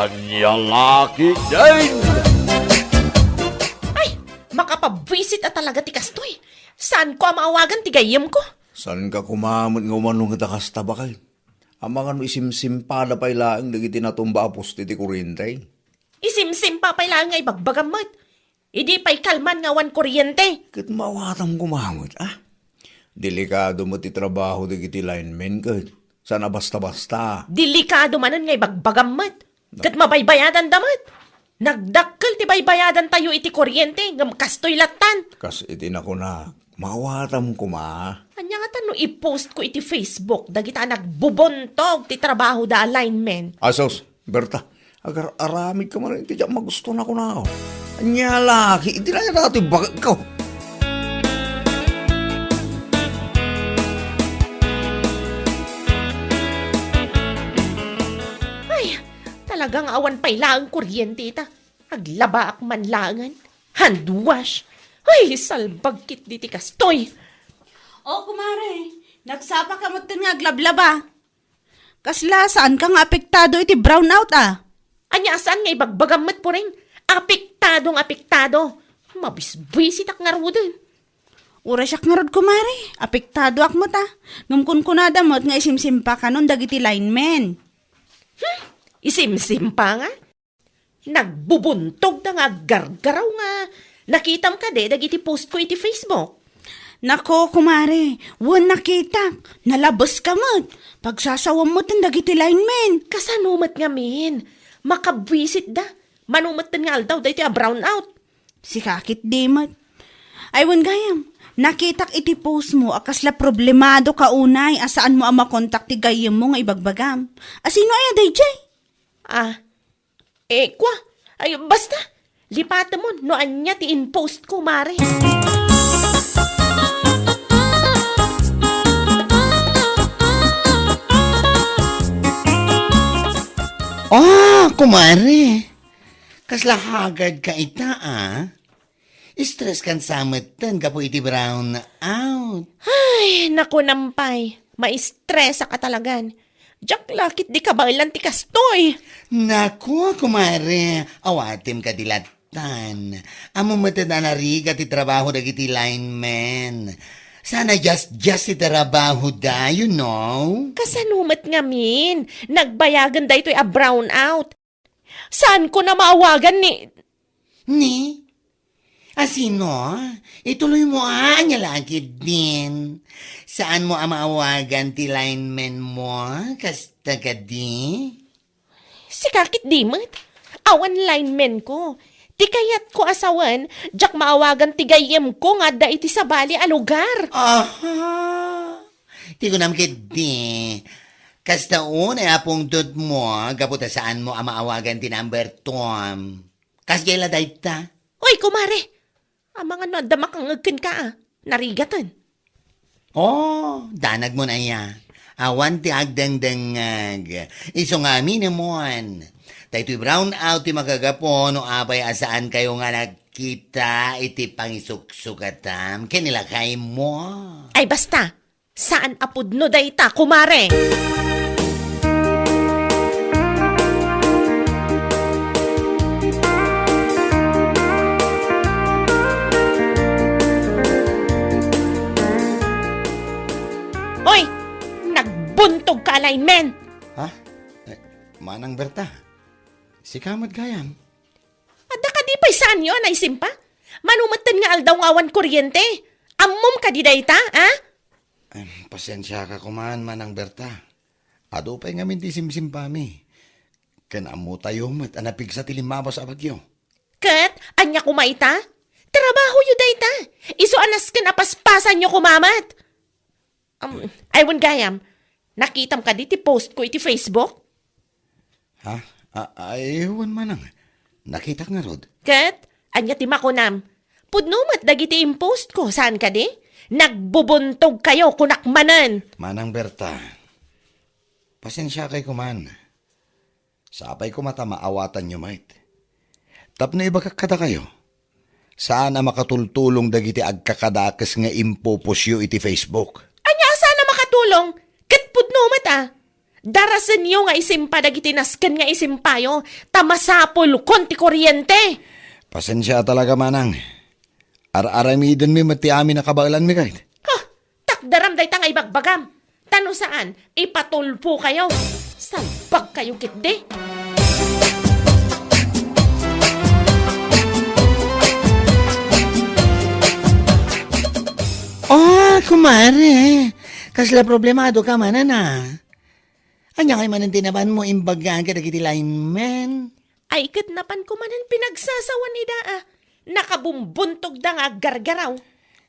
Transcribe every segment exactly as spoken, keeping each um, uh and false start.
Ania la ketdin? Ay, makapabwisit a talaga ti kastoy. Saanko a maawagan ti gayyemko? Saanka koma met nga umano ngata kasta, baket? Amangan no isimsimpada pay laeng dagiti natumba a poste ti koriente. Isimsimpa pay laeng nga ibagbagam met. Idi pay kalman nga awan koriente. Ket maawatam koma met, ah? Delikado met ti trabaho dagiti linemen ket. Saan a basta-basta. Delikado manen nga ibagbagam met. Ket mabaybayadanda met. Nagdakkel ti baybayadantayo iti koriente, ngem kastoy lattan. Kas iti nakunak, maawatam koma. Ania ngata no i-post ko iti Facebook dagita a nagbubuntog ti trabahoda a linemen? Asus, Berta, agar-aramidka man iti diak magusto, nakunak. Ania la ketdin, ania daytoy baketko? Ay, talaga nga awan pay laeng koriente ita. Aglabaak man laengen. Hand wash. Ay, salbag ketdi ti kastoy. O, kumare, nagsapaka metten nga aglablaba. Kasla, saanka nga apektado iti brownout, a? Ania a saan nga ibagbagam met, Puring? Apektado nga apektado. Mabisbisitak ngaruden. Uray siak ngarud, kumare. Apektadoak met, a. Ngem kunkunada met nga isimsimpakanon dagiti linemen. Hmm? Isimsimpa nga? Nagbubuntogda nga aggargaraw nga nakitam kadi dagiti post ko iti Facebook? Nako, kumare, wen nakitak. Nalabeska met. Pagsasawam met dagiti linemen. Kasano met ngamin? Makabwisitda. Mano metten nga aldaw daytoy a brownout? Sika ketdi met. Ay, wen gayam, nakitak iti post mo a kasla problemadoka unay a saanmo a makontak ti gayyemmo nga ibagbagam. A sino aya daydiay? Ah, Eh, kua, ay, basta, lipatemon no ania ti in-post ko, mare. Ah, kumare. Kasla haggard ka ita, a? Stress kan sa metten gapu iti brown out. Ay, naku, nampay. Maistresak a talagan. Diak la ketdi kabaelan ti kastoy. Naku, kumare, awatem kadi lattan. Ammom metten a narigat ti trabaho dagiti linemen. Saan a diasdias ti trabahoda, you know? Kasano met ngamin? Nagbayagen daytoy a brown out. Saanko a maawagan ni... Ni? A sino? Ituloymo, a, ania la ketdin. Saanmo a maawagan ti linemen mo? Kasta kadi? Sika ketdi met. Awan linemenko. Ti kayatko a sawen, diak maawagan ti gayyemko nga adda iti sabali a lugar. Aha. Ti kunam ketdi, kasta unay a pungtotmo gapu ta saanmo a maawagan ti number two. Kasdiay la dayta? Oy, kumare! Amangan no adda makangngeg kenka a narigaten. Oh, danagmon aya. Awan ti agdengdengngeg. Isu nga aminemon. Daytoy brown out ti makagapu no apay a saankayo nga nagkita iti pangisuksukatam ken ni lakaymo. Ay, basta! Saan a pudno dayta, kumare! Oy! Nagbuntogka a linemen! Ha? Eh, Manang Berta, sika met gayam? Adda kadi pay saanyo a naisimpa? Mano metten nga aldaw nga awan koriente? Ammom kadi dayta, a? Em, pasiensiaka koman, Manang Berta. Adu pay ngamin ti simsimpami. Ken ammotayo met a napigsa ti limmabas a bagyo. Ket ania koma ita? Trabahoyo dayta. Isu a nasken a paspasanyo koma met. Um, ay, wen gayam, nakitam kadi ti post ko iti Facebook? Ha? A-, ay, wen manang. Nakitak ngarud. Ket, ania ti makunam? Pudno met dagiti impost ko, saan kadi? Nagbubuntog kayo, kunak manen. Manang Berta, pasensiakay koman. Sapay koma ta maawatanyo met. Tapno ibagak kadakayo, saan a makatultulong dagiti agkakadakes nga impopostyo iti Facebook. Ania a saan a makatulong? Ket pudno met a. Darasenyo nga isimpa dagiti nasken nga isimpayo, ta masapulkon ti kuryente. Pasensia talaga, manang. Ar-aramidenmi met ti amin a kabaelanmi, kayat. Ha! Takderam dayta nga ibagbagam. Ta no saan, ipatulpo kayo. Salbag kayo, kitdi. Oh, kumare. Kasla problemado ka manen, a? Ania ngay manen ti napanmo imbaga kadagiti linemen? Ay, ket napanko manen pinagsasawan ida, a. Nakabumbuntogda nga aggargaraw.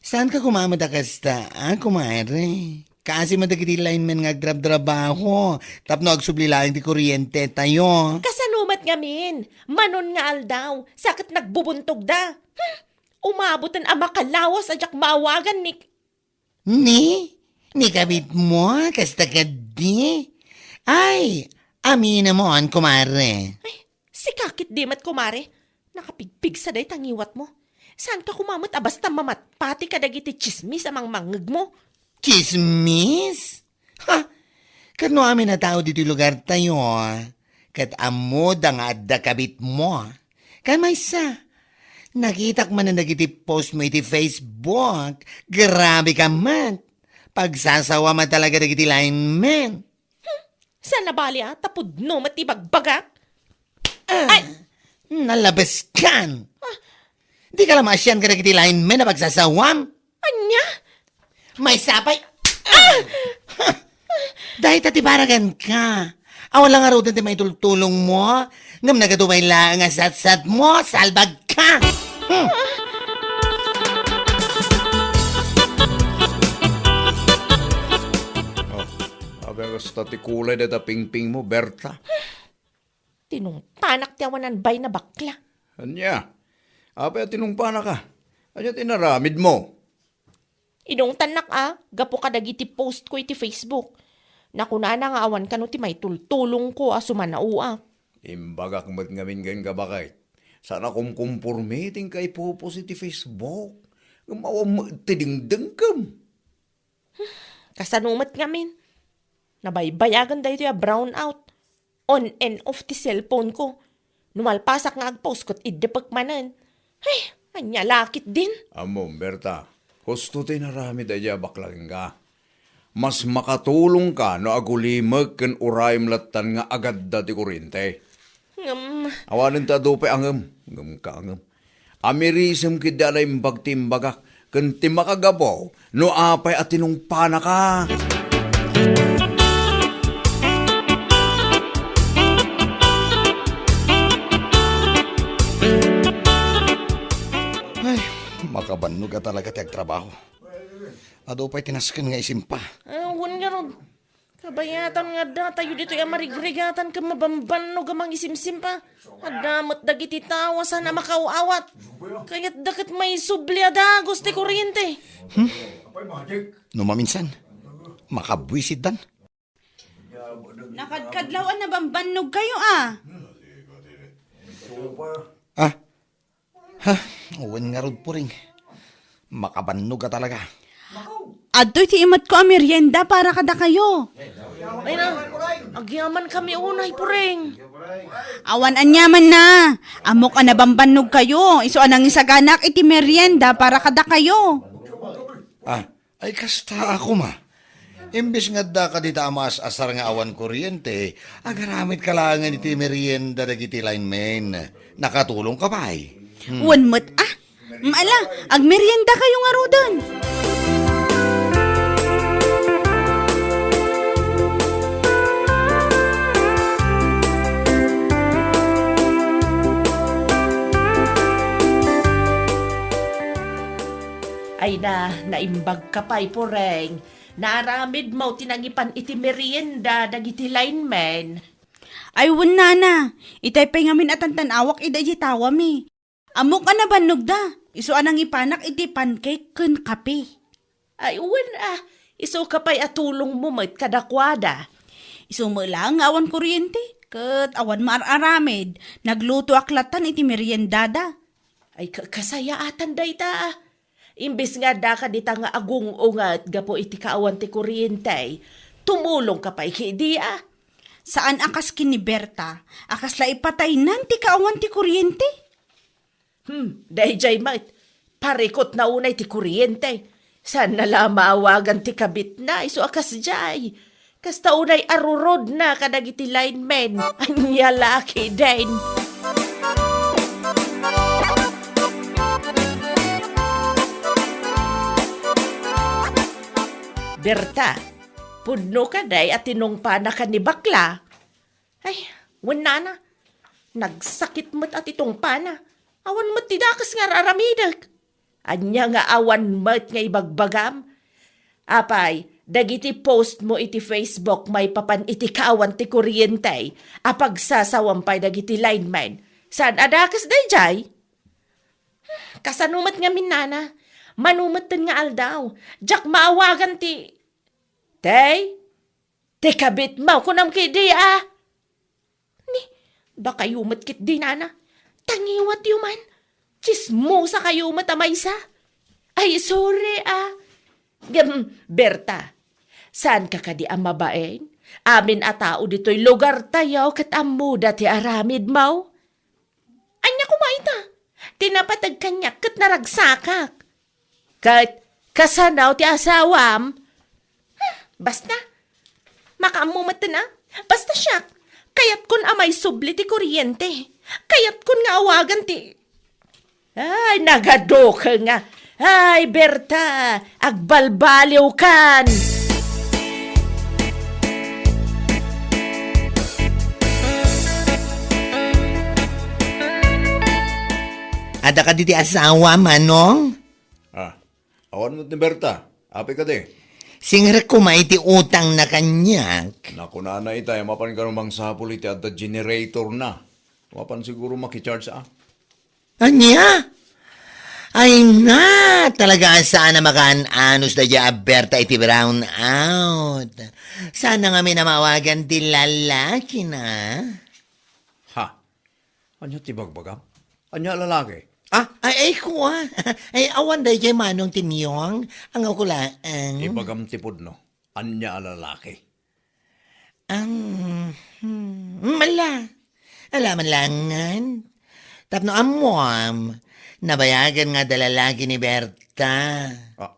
Saan ka gumamit a kasta, a, kumare? Kaasi met dagiti linemen nga agtrabtrabaho tapno agsubli laeng ti kuryente tayo. Kasano met ngamin? Manon nga aldaw, sa ket nagbubuntogda. Hmm, umaboten a makalawas a diak maawagan ni Ni? Ni kabitmo, kasta kadi? Ay, aminamon, kumare. Ay, sika ketdi met, kumare. Nakapigpigsa dayta ngiwatmo. Saan ka koma met a basta mamatpati kadagiti tsismis a mangmangngegmo? Tsismis? Ha! Ket no amin a tao ditoy lugartayo, ket ammoda nga adda kabitmo. Ken maysa, nakitak manen dagiti post mo iti Facebook. Grabe ka met. Pagsasawa met talaga dagiti linemen. Hmm, saan a bali, a, ta pudno met ti bagbagak? Ah, ay! Nalabes kan! Ah. Di ka la maasian kadagiti linemen a pagsasawam? Ania? Maysa pay. Ah! Dayta ti baragan ka. Awan la ngaruden ti maitultulong mo, ngem nagatubay laeng a satsat mo, salbag ka. Hmm. Oh, apay kasta ti kulay dayta pingping mo, Berta? Tinungpanak ti awanan bay na bakla. Ania? Apay a tinungpanaka? Ania ti inaramid mo? Inungtannak a, gapu kadagiti post ko iti Facebook. Nakunana nga awan kano ti maitultulong ko a sumanaoak. Imbagak met ngamin ken ka, baket. Saan a kumkumporme ti inka ipopost iti Facebook. Ngem awan met ti dengdengkem. Kasano met ngamin? Nabaybayagan daytoy a brownout. On and off ti cellphone ko. No malpasak nga agpost ket iddepek manen. Ay, ania la ketdin? Ammom, Berta, husto ti inaramid daydiay a bakla kenka. Mas makatulongka no agulimek ken urayem lattan nga agadda ti kurente. Ngem awanen ti adu pay a ngem, ngem ka a ngem. Amirisem ketdi a naimbag ti imbagak, ken ti makagapu no apay a tinungpanaka. Ay, makabannog a talaga ti agtrabaho. Adu pay ti nasken nga isimpa. Ah, wen ngarud. Kabayatan nga adda tayo ditoy a marigrigatan ken mabambannog a mangisimsimpa. Adda met dagiti tao a saan a makaaw-awat. Kayatda ket maisubli a dagus ti kuriyente. Hmm? No maminsan, makabuisitdan. Nakadkadlaw a nabambannog kayo, a. Ah, Ha, wen ngarud, Puring. Makabannog a talaga. Adtoy ti imatko a merienda para kadakayo. Ay na, agyaman kami unay, Puring. Awan aniaman na. Ammok a nabambannog kayo. Isu a nangisaganak iti merienda para kadakayo. Ah, Ay, kasta a koma. Imbes nga adda kadita a maas-asar nga awan kuryente, agaramidka laengen iti merienda dagiti linemen. Nakatulongka pay. Hmm. Wen met, a. Ala, agmerienda kayo ngaruden. Ay na, naimbagka pay, Puring. Naaramidmo ti nangipan iti merienda dagiti linemen. Ay, wen, nana. Itay pay ngamin a tantan-awak ida iti tawami. Ammok a nabannogda. Isu a nangipanak iti pancake ken kape. Ay, wen, a. Isuka pay a tulongmo met kadakuada. Isu met laeng nga awan kuryente, ket awan maar-aramid. Naglutoak lattan iti meriendada. Ay, ka-, kasayaatan dayta, a. Imbes nga adda kadita nga agung-unget gapu iti kaawan ti kuryente, tumulongka pay kidi, a. Saan a kas ken ni Berta, a kasla ipataynan ti kaawan ti kuryente? Hmm, daydiay met. Parikutna unay ti kuryente. Saanna la maawagan ti kabitna, isu a kasdiay. Kasta unay arurodna kadagiti linemen. Ania la ketdin? Berta, pudno kadi a tinungpanakan ni bakla? Ay, wen nana, nagsakit met a ti tungpana. Awan met ti dakes nga ar-aramidek. Ania nga awan met nga ibagbagam? Apay, dagiti post mo iti Facebook maipapan iti kaawan ti kuryente a pagsasawam pay dagiti linemen. Saan a dakes daydiay? Kasano met ngamin, nana? Mano metten nga aldaw, diak maawagan ti, Tay, ti kabitmo, kunam ketdi a. Ni, dakayo met ketdi, nana. Tangiwatyo man. Tsismosakayo met a maysa. Ay, sorry, ah. Ngem, Berta, saanka kadi a mabain? Amin a tao ditoy lugartayo ket ammoda ti aramidmo. Ania koma ita? Ti napateg kaniak ket naragsakak. Ket kasano ti asawam? Hmm, basta. Makaammo metten a. Basta siak, kayatkon a maisubli ti kuryente. Kayatkon nga awagan ti... Ay, nagadukel nga. Ay, Berta, agbalbaliwkan. Adda kadi ti asawa, Manong? Ah, awan met ni Berta. Apay kadi? Singrek koma iti utangna kaniak. Nakunana ita, mapan kano mangsapul iti adda generator na. Mapan siguro makicharge, ah. Ania? Ay na, talaga a saan a makaan-anos daydiay a Berta iti brownout. Saan na ngamin a maawagan ti lalakina? Ha? Ania ti bagbagam? Ania a lalaki? Ah, ay, ay, kua. Ay, awan daydiay Manong Timyong. Ang ako laeng. Ibagam ti pudno. Ania a lalaki? Ang, hmm, mala. Ala man langan. Tapno ammoam, nabayagan nga adda lalaki ni Berta. Ah.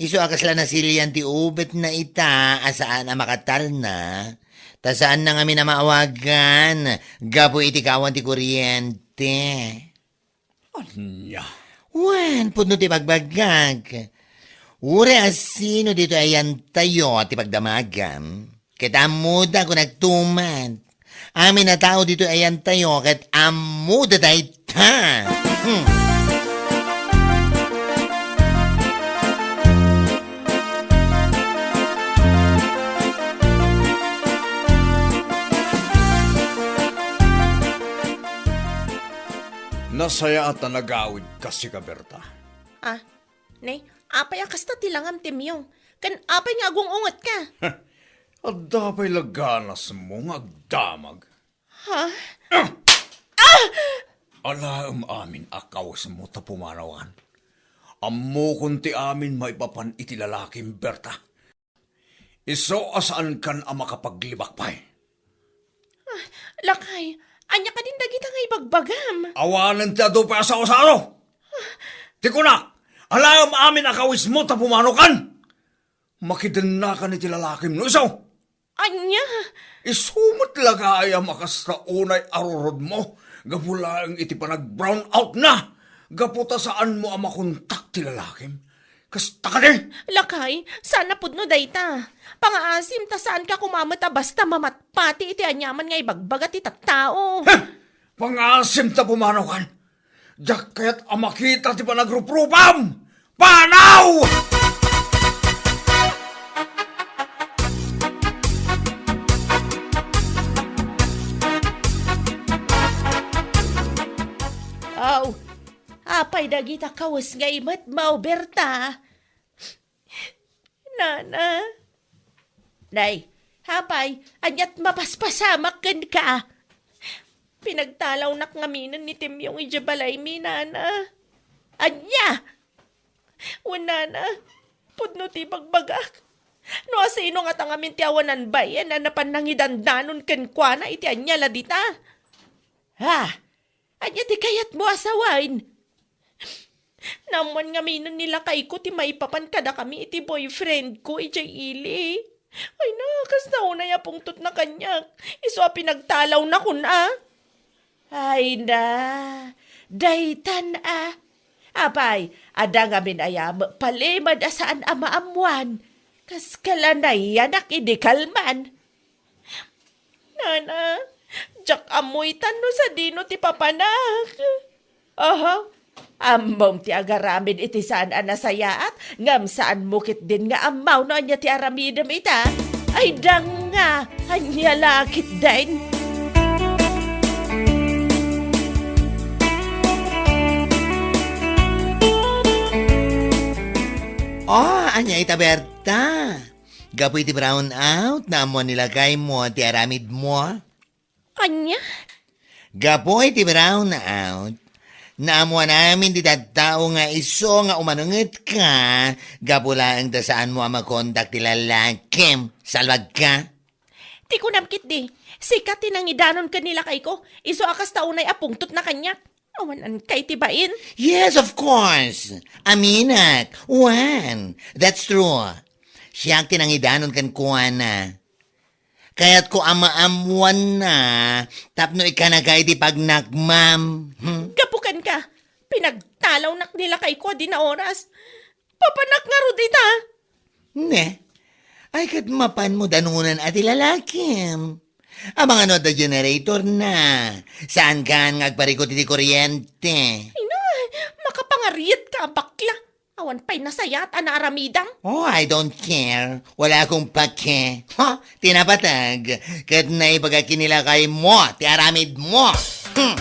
Isu a kasla nasilian ti ubetna ita a saan a makatalna, ta saanna ngamin a maawagan gapu iti kaawan ti kuryente. Ania? Wen, pudno ti bagbagak. Uray a sino ditoy ayantayo ti pagdamagam, ket ammoda kunakto met. Amin a tao ditoy ayantayo ket ammoda dayta. Hmm. Nasayaat a nagawidka, sika, Berta. Ah, ne, apay a kasta ti langam, Timyong? Ken apay nga agung-ungetka? Adda pay la ganasmo nga agdamag. Ha? Ah! Alaem amin a kawesmo ta pumanawan. Ammokon ti amin maipapan iti lalakim, Berta. Isu a saankan a makapaglibak pay. Ah, lakay, ania kadin dagita nga ibagbagam? Awanen ti adu pay a sao-sao. Ti kunak, alaem amin a kawesmo ta pumanokan. Makidennakan iti lalakim no isu. Ania? Isu met la gayam a kasta unay arurodmo gapu laeng iti panag-brownout na, gapu ta saanmo a makontak ti lalakim. Kasta kadi? Lakay, saan a pudno dayta. Pangaasim ta saanka koma met a basta mamatpati iti aniaman nga ibagbaga ti tattao. Heh! Pangaasim ta pumanaw kan. Diak kayat a makita ti panagruprupam! Panaw! Aw, apay dagita kawes nga imatmaw, Berta? Nana. Nay, apay, ania't mapaspasamak kenka? Pinagtalawnak ngaminen ni Timyong idiay balaymi, Nana. Ania? Wen, Nana, pudno ti bagbagak. No asino ngata ngamin ti awanan bain a napan nangidandanon kenkuana iti ania la dita? Ha? Ania ti kayatmo a sawen? Naammoan ngaminen ni lakayko ti maipapan kadakami iti boyfriend ko idiay ili. Ay na, kasta unay a pungtotna kaniak. Isu a pinagtalawna kun a. Ay na, daytan a. Apay, adda ngamin aya met palimed a saan a maammoan. Kas kala nayanak idi kalman. Nana, diak ammo itan no sadino ti papanak. Oho, ammom ti agaramid iti saan a nasayaat, ngem saanmo ketdin nga ammaw no ania ti aramidem ita. Ay danga, ania la ketdin? Oh, ania ita, Berta? Gapu iti brown out, naammoan ni lakaymo ti aramidmo? Ania? Gapu iti brown out, naammoan amin ti tattao nga isu nga umanungetka, gapu laeng ta saanmo a makontak ti lalakim. Salbagka? Ti kunam ketdi, sika ti nangidanon ken ni lakayko, isu a kasta unay a pungtotna kaniak. Awan ankay ti bain? Yes, of course. Aminak. Wen, that's true. Siak ti nangidanon kenkuana. Kayatko a maammoanna tapno ikkanaka iti pagnakmam. Hmm? Gapu kenka, pinagtalawnak ni lakayko a dina oras. Papanak ngarud ita. Ne? Ay, ket mapanmo danunan a ti lalakim. Amangan no adda generator na. Saankan nga agparikut iti kuryente? Ay na, makapangariet ka a bakla. Awan pay nasayaat a naaramidam. Oh, I don't care. Wala akong pake. Ha? Tinapatag. Ket naibaga kinilakay mo, ti aramid mo. Hmm.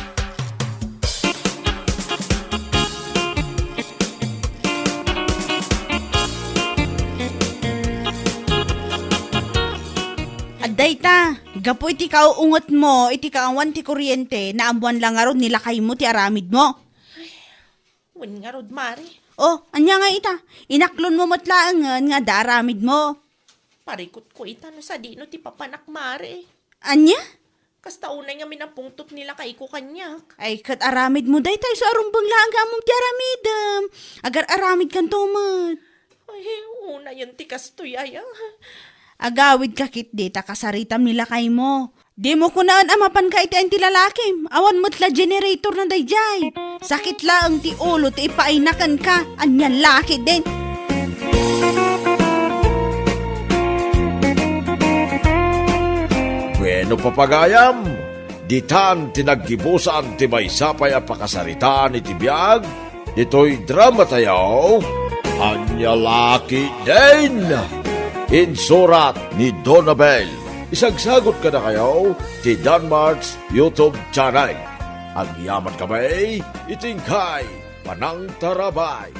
Adda ita, gapu iti kaungetmo, iti kaawan ti kuryente, naammoan la ngarud ni lakaymo ti aramidmo. Wen ngarud, Mare. Oh, ania nga ita? Inaklonmo met laengen nga adda aramidmo. Parikutko ita no sadino ti papanak, Mare. Ania? Kasta unay ngamin a pungtot ni lakayko kaniak. Ay, ket aramidmo dayta isu a rumbeng laeng nga ammom ti aramidem. Agar-aramidkanto met. Ay, unayen ti kastoy aya. Agawidka ketdi ta kasaritam ni lakaymo. Dimo kunaen a mapanka iti ayan ti lalakim. Awan met la generator na daydiay. Sakit laeng ti ulo ti ipaayna kenka. Anian la ketdin. Bueno, papagayam, ditan ti naggibusan ti maysa pay a pakasaritaan iti biag ditoy drama tayo, Ania la ketdin! Insurat ni Donabel. Isagsagot kadakayo ti Danmart's YouTube channel. Agyaman kami iti inkay panangtarabay.